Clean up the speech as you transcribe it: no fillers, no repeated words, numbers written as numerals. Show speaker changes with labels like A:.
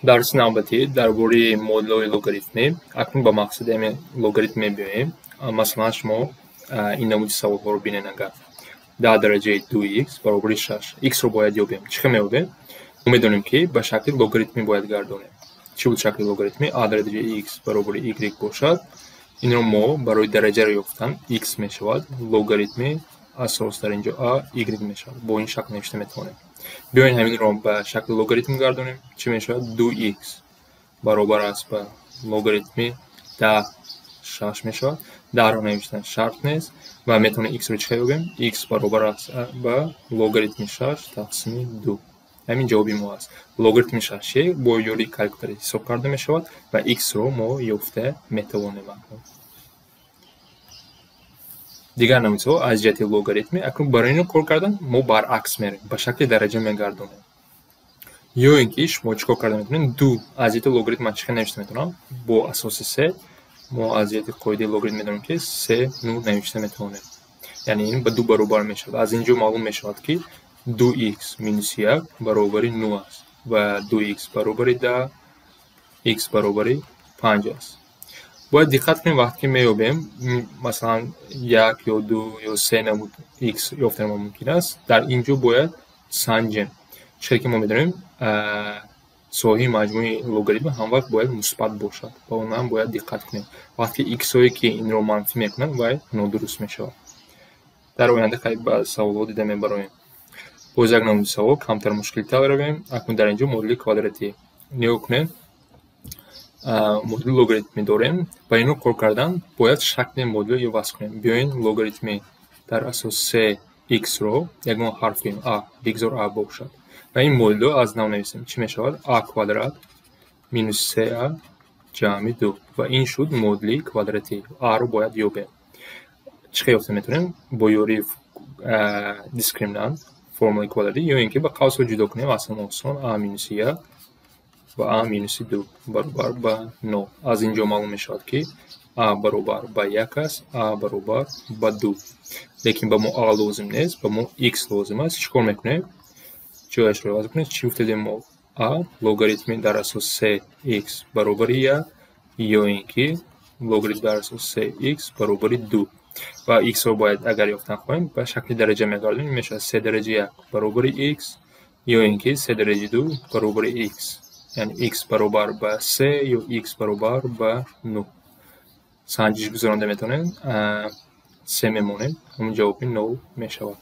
A: Дарси навбатӣ дар бораи модулҳои логарифмӣ. Акнун ба мақсади ҳамин логарифм мебиёем. Масалан, шумо ин намуди саволҳоро бинед. Агар 10 дараҷаи 2х баробари 6, х-ро бояд ёбем. Чӣ хел меёбем? Мо медонем, ки ба шакли логарифмӣ бояд гардонем. Чӣ буд шакли логарифмӣ? А дараҷаи х баробари y бошад. Инро мо барои дараҷаро ёфтан x мешавад логарифми асос дар инҷо а y мешавад. Бо ин шакл навишта метавонем. Биёед, ҳаминро ба шакли логарифм гардонем. Чӣ мешавад? 2х баробар аст ба логарифми 10 6 мешавад. 10-ро навиштан шарт нест ва метавонем x-ро чӣ хел ёбем? X баробар аст ба логарифми 6 тақсими 2. Ҳамин ҷавоби мо аст. Логарифми 6 бо ёрии калькулятор ҳисоб карда мешавад ва x-ро мо ёфта метавонем. Акнун дигар намудҳо аз ҷиҳати логарифмӣ. Акнун барои инро кор кардан мо баръакс мерем, ба шакли дараҷа мегардонем. Ё ин ки шумо чӣ кор карда метавонед? Ду аз ҷиҳати логарифм ман чӣ хел навишта метавонам? Бо асоси се мо аз ҷиҳати қоидаи логарифм медонем, ки се ну навишта метавонем, яъне ин ба ду баробар мешавад. Аз ин ҷо маълум мешавад, ки 2х минус як баробари ну аст ва 2х баробари 10, х баробари панҷ аст. Бояд диққат кунем, вақте ки меёбем, масалан, як ё ду ё се намуд х ёфтани мо мумкин аст. Дар ин ҷо бояд санҷем. Чӣ хел ки мо медонем, соҳаи маҷмӯи логарифм ҳамвақт бояд мусбат бошад ва он ҳам бояд диққат кунем. Вақте ки иксҳое ки инро манфӣ мекунанд, вай нодуруст мешавад. Дар оянда хайр ба саволҳо дида мебароем. Боз як намуди савол, камтар мушкилтар равем. Акнун дар ин ҷо модули квадратӣ. Нигоҳ кунед, модули логарифмӣ дорем. Ба инро кор кардан бояд шакли модулро иваз кунем. Биёед, логарифми дар асос се х-ро ягон ҳарф кунем, а бигзор а бошад, ва ин модулро аз нав нависем. Чӣ мешавад? А квадрат минус се а ҷамъи ду. Ва ин шуд модули квадратӣ. А-ро бояд ёбем. Чӣ хел ёфта метавонем? Бо ёрии дискриминант, формулаи квадратӣ, ё ин ки ба қавсҳо ҷудо кунем, аслан осон: а минуси як ва а минуси ду баробар ба нол. Аз ин ҷо маълум мешавад, ки а баробар ба як аст, а баробар ба ду. Лекин ба мо а лозим нест, ба мо х лозим аст. Чӣ кор мекунем? Ҷояшро иваз кунем. Чӣ гуфтедем мо? А логарифми дар асос се х баробари як ё ин ки логарифм дар асос се х баробари ду. Ва х-ро бояд агар ёфтан хоҳем, ба шакли дараҷа мегардонем. Мешавад се дараҷа як баробари х ё ин ки се дараҷаи ду баробари х, яъне х баробар ба се ё х баробар ба нӯ. Санҷиш гузаронда метавонем, се мемонем, ҳамон ҷавоби нол мешавад.